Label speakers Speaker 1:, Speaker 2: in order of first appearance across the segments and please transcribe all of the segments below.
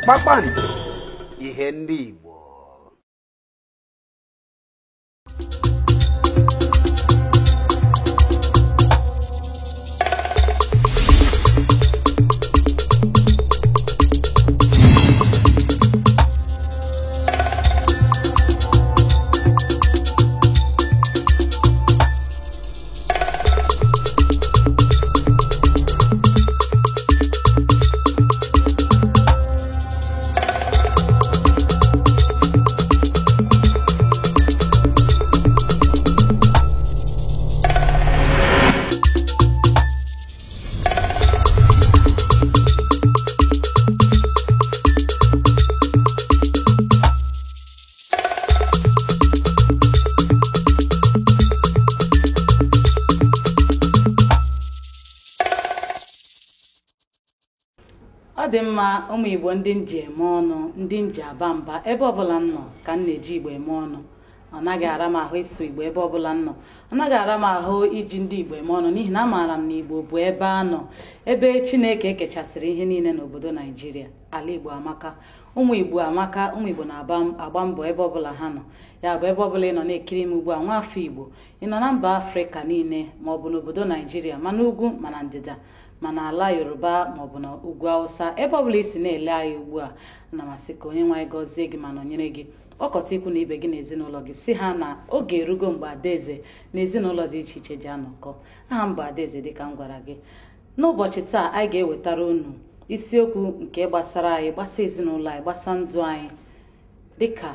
Speaker 1: Kpakpando, ihe ndị Igbo.
Speaker 2: Ọ dị mma ụmụ Igbo ndị nji eme ọnụ, ndị nji aba mba, ebe ọbụla m nọ ka m na-eji Igbo eme ọnụ. Ọ naghị ara m ahụ ịsụ Igbo ebe ọbụla m nọ. Ọ naghị ara m ahụ iji ndị Igbo eme ọnụ n'ihi na amaara m na Igbo bụ ebe a nọ, ebe Chineke kechasịrị ihe niile n'obodo Naijiria. Ala Igbo amaka, ụmụ Igbo amaka, ụmụ Igbo na-agba mbọ ebe ọbụla ha nọ. Ya bụ ebe ọbụla ị nọ na-ekiri m ugbu a, nwaafọ Igbo, ị nọ na mba Afrịka niile ma ọ bụ n'obodo Naijiria, ma n'ugwu ma na ndịda, ma n'ala Yoruba ma ọ bụ na ugwu Awụsa, ebe ọbụla i si na-ele anyị ugbu a, ana m asị ka onye nwe anyị gọzie gị ma nọnyere gị. Kpọkọta ikwu na ibe gị na ezinụlọ gị, si ha na oge erugo mgbe Adaeze na ezinụlọ dị iche iche ji anọkọ. Aha m bụ Adaeze dịka m gwara gị. N'ụbọchị taa anyị ga-ewetara unu isiokwu nke gbasara anyị, gbasa ezinụlọ anyị, gbasa ndụ anyị, dịka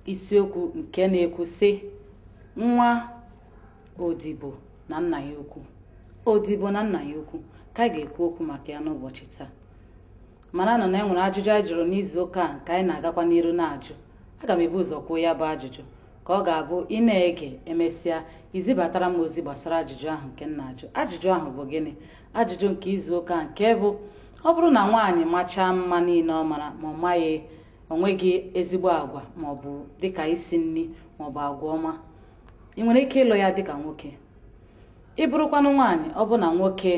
Speaker 2: isiokwu nke na-ekwu sị nwa odibo na nna ya ukwu. Odibo na nna ya ukwu ka anyị ga-ekwu okwu maka ya n'ụbọchị taa. Mara na e nwere ajụjụ anyị jụrụ n'izu ụka a nke anyị na-agakwa n'iru na-ajụ. Aga m ebu ụzọ kwuo ya bụ ajụjụ ka ọ ga-abụ ị na-ege emesịa izibatara m ozi gbasara ajụjụ ahụ nke m na-ajụ. Ajụjụ ahụ bụ gịnị? Ajụjụ nke izu ụka nke bụ, ọ bụrụ na nwaanyị machaa mma niile ọ mara ma ọ maghị, o nweghị ezigbo agwa ma ọ bụ dịka isi nri ma ọ bụ agwa ọma, ị nwere ike ịlụ ya dịka nwoke? Ị bụrụkwanụ nwaanyị, ọ bụ na nwoke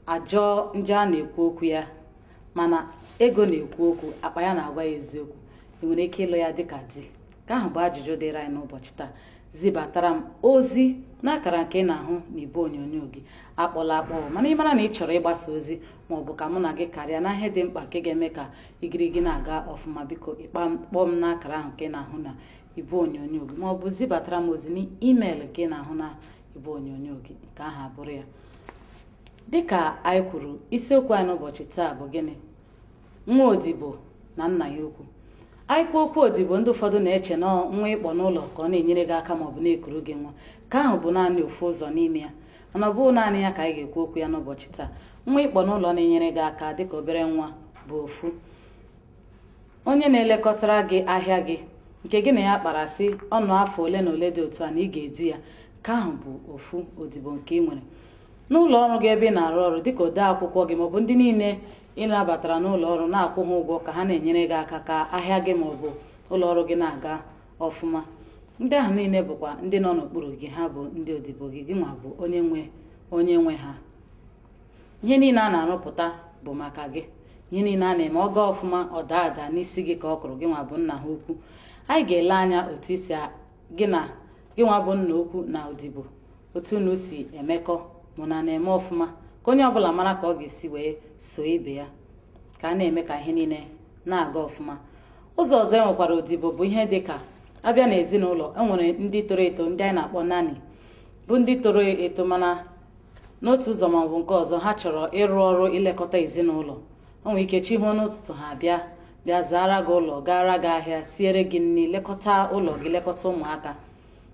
Speaker 2: ajọọ njọ a na-ekwu okwu ya, mana ego na-ekwu okwu, akpa ya na-agwa ya eziokwu, ị nwere ike ịlụ ya dịka di? Nke ahụ bụ ajụjụ dịrị anyị n'ụbọchị taa. Zibatara m ozi n'akara nke ị na-ahụ n'igbe onyonyo gị. Akpọla akpọ, mana ị mara na ị chọrọ ịgbasa ozi ma ọ bụ ka mụ na gị karịa na ihe dị mkpa nke ga-eme ka igirigi na-aga ọfụma, biko kpọọ m n'akara ahụ nke ị na-ahụ na igbe onyonyo gị, ma ọ bụ zibatara m ozi n'email nke ị na-ahụ na igbe onyonyo gị. Nke ahụ abụrụ ya. Dịka anyị kwuru, isiokwu anyị n'ụbọchị taa bụ gịnị? Nwa odibo na nna ya ukwu. Anyị kwuo okwu odibo, ndị ụfọdụ na-eche na nwa ịkpọ n'ụlọ ka ọ na-enyere gị aka ma ọ bụ na-ekuru gị nwa. Ka ahụ bụ naanị ofu ụzọ n'ime ya, mana ọ bụghị naanị ya ka anyị ga-ekwu okwu ya n'ụbọchị taa. Nwa ịkpọ n'ụlọ na-enyere gị aka dịka obere nwa bụ ofu. Onye na-elekọtara gị ahịa gị nke gị na ya kpara sị ọnụ afọ ole na ole dị otu a na ị ga-edu ya, ka ahụ bụ ofu odibo nke ị nwere. N'ụlọ ọrụ gị ebe ị na-arụ ọrụ dịka ode akwụkwọ gị maọbụ ndị niile ị nabatara n'ụlọ ọrụ na-akwụ ha ụgwọ ka ha na-enyere gị aka ka ahịa gị maọbụ ụlọ ọrụ gị na-aga ọfụma, ndị ahụ niile bụkwa ndị nọ n'okpuru gị, ha bụ ndị odibo gị, gị nwa bụ onye nwe ha. Ihe niile a na-arụpụta bụ maka gị. Ihe niile a na-eme ọ gaa ọfụma, ọ daa ada n'isi gị ka ọ kụrụ, gị nwa bụ nna ha ukwu. Anyị ga-ele anya otu isi gị na gị nwa bụ nna ukwu na odibo, otu unu si emekọ mụ na na-eme ọfụma, ka onye ọbụla mara ka ọ ga-esi wee so ibe ya, ka a na-eme ka ihe niile na-aga ọfụma. Ụzọ ọzọ e nwekwara odibo bụ ihe dịka abịa n'ezinụlọ, e nwere ndị toro eto, ndị anyị na-akpọ nani, bụ ndị toro eto mana n'otu ụzọ ma ọ bụ nke ọzọ ha chọrọ ịrụ ọrụ ilekọta ezinụlọ. O nwere ike chi hụ n'ụtụtụ ha bịa bịa zaara gị ụlọ, gara gị ahịa, siere gị nri, lekọta ụlọ gị, lekọta ụmụaka.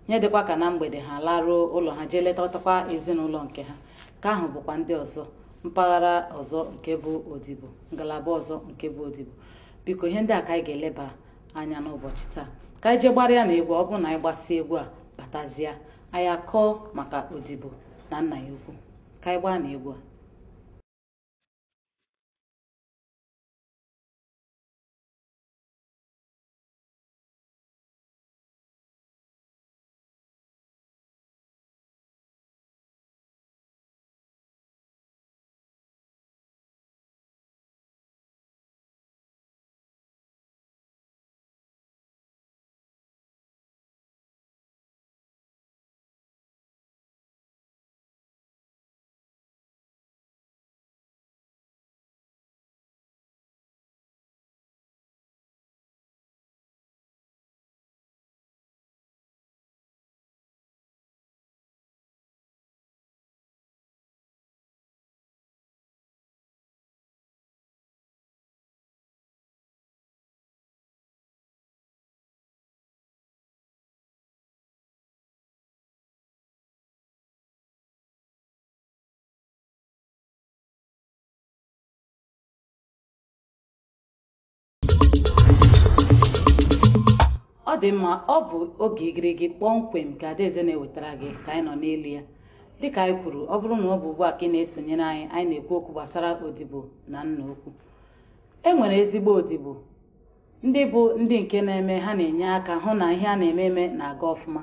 Speaker 2: Ihe dịkwa ka na mgbede ha laruo ụlọ ha jee lekọtakwa ezinụlọ nke ha. Nke ahụ bụkwa ndị ọzọ, mpaghara ọzọ nke bụ odibo, ngalaba ọzọ nke bụ odibo. Biko ihe ndị a ka anyị ga-eleba anya n'ụbọchị taa. Ka anyị jee gbarịa na egwu, ọ bụrụ na anyị gbasie egwu a batazie, anyị akọọ maka odibo na nna ya ukwu. Ka anyị gbaa na egwu a. dị mma, ọ bụ oge igirigi kpọmkwem ka Adaeze na-ewetara gị ka anyị nọ n'elu ya. Dịka anyị kwuru, ọ bụrụ na ọ bụ ugbu a ka ị na-esonyere anyị, anyị na-ekwu okwu gbasara odibo na nna okwu. E nwere ezigbo odibo, ndị bụ ndị nke na-eme ha na-enye aka hụ na ihe a na-eme eme na-aga ọfụma.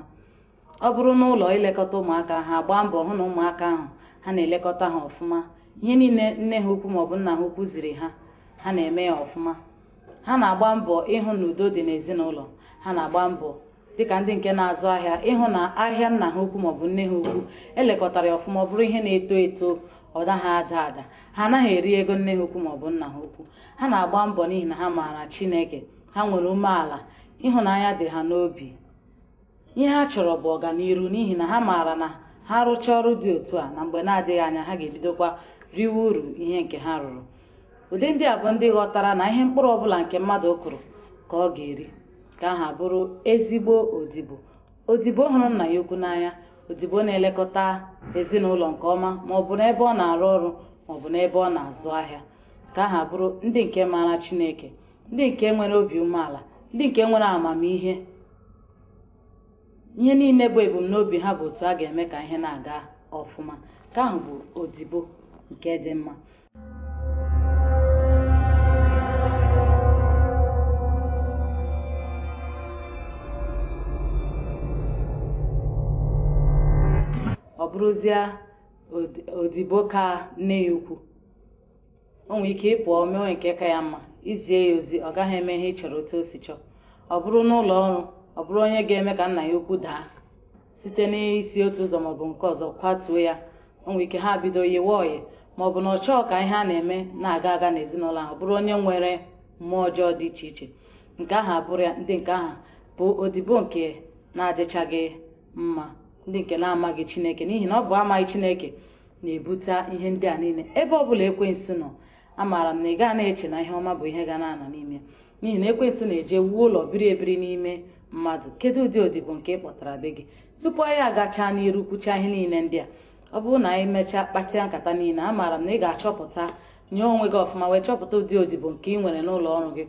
Speaker 2: Ọ bụrụ n'ụlọ ilekọta ụmụaka, ha gbaa mbọ hụ na ụmụaka ahụ ha na-elekọta ha ọfụma. Ihe niile nne ha ukwu maọbụ nna ha ukwu ziri ha, ha na-eme ya ọfụma. Ha na-agba mbọ ịhụ na udo dị n'ezinụlọ. Ha na-agba mbọ dịka ndị nke na-azụ ahịa ịhụ na ahịa nna ha ukwu maọbụ nne ha ukwu elekọtara ya ọfụma, ọ bụrụ ihe na-eto eto, ọ naghị ada ada. Ha anaghị eri ego nne ha ukwu maọbụ nna ha ukwu. Ha na-agba mbọ n'ihi na ha maara Chineke, ha nwere umeala, ịhụnanya dị ha n'obi. Ihe ha chọrọ bụ ọganiru n'ihi na ha maara na ha rụchaa ọrụ dị otu a na mgbe na-adịghị anya ha ga-ebidokwa riwe uru ihe nke ha rụrụ. Ụdị ndị a bụ ndị ghọtara na ihe mkpụrụ ọbụla nke mmadụ kụrụ ka ọ ga-eri, ka aha bụrụ ezigbo odibo. Odibo hụrụ nna ya ukwu n'anya, odibo na-elekọta ezinụlọ nke ọma, ma ọ bụ n'ebe ọ na-arụ ọrụ ma ọ bụ n'ebe ọ na-azụ ahịa. Ka aha bụrụ ndị nke maara Chineke, ndị nke nwere obi umeala, ndị nke nwere amamihe. Ihe niile bụ ebumnobi ha bụ otu a ga-eme ka ihe na-aga ọfụma. Ka ahụ bụ odibo nke dị mma. Ọ bụrụzie odibo ka nne ya ukwu, o nwere ike ịpụọ mewe nke ka ya mma, izie ya ozi ọ gaghị eme ihe ị chọrọ otu o si chọọ. Ọ bụrụ n'ụlọ ọrụ, ọ bụrụ onye ga-eme ka nna ya ukwu daa site n'isi otu ụzọ maọbụ nke ọzọ kwatuo ya. O nwere ike ha bido yiwe ọyị, maọbụ na ọ chọọ ka ihe a na-eme na-aga aga n'ezinụlọ ahụ, bụrụ onye nwere mmụọ ọjọọ dị iche iche. Nke ahụ abụrụ ya. Ndị nke ahụ bụ odibo nke na-adịchaghị mma, ndị nke na-amaghị Chineke, n'ihi na ọ bụ amaghị Chineke na-ebute ihe ndị a niile. Ebe ọ bụla ekwensu nọ, amaara m na ị gaa na-eche na ihe ọma bụ ihe ga na-anọ n'ime, n'ihi na ekwensu na-eje wuo ụlọ biri ebiri n'ime mmadụ. Kedu ụdị odibo nke ị kpọtara be gị? Tupu anyị agachaa n'iru kwuchaa ihe niile ndị a, ọ bụrụ na anyị mechaa kpatịa nkata niile, amaara m na ị ga-achọpụta nye onwe gị ọfụma wee chọpụta ụdị odibo nke ị nwere n'ụlọ ọrụ gị.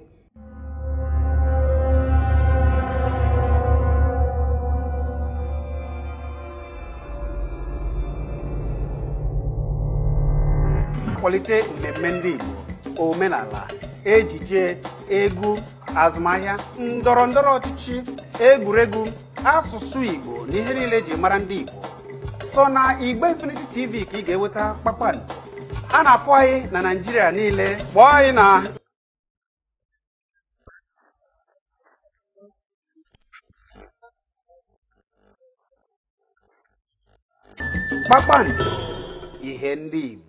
Speaker 1: Kwalite mmemme ndị Igbo, omenala, ejije, egwu, azụmahịa, ndọrọ ndọrọ ọchịchị, egwuregwu, asụsụ Igbo na ihe niile eji mara ndị Igbo. So na Igbo Infinity TV ka ị ga-enweta kpakpando. A na-afụ anyị na Naịjirịa niile. Kpọọ anyị na 'Kpakpando, ihe ndị Igbo.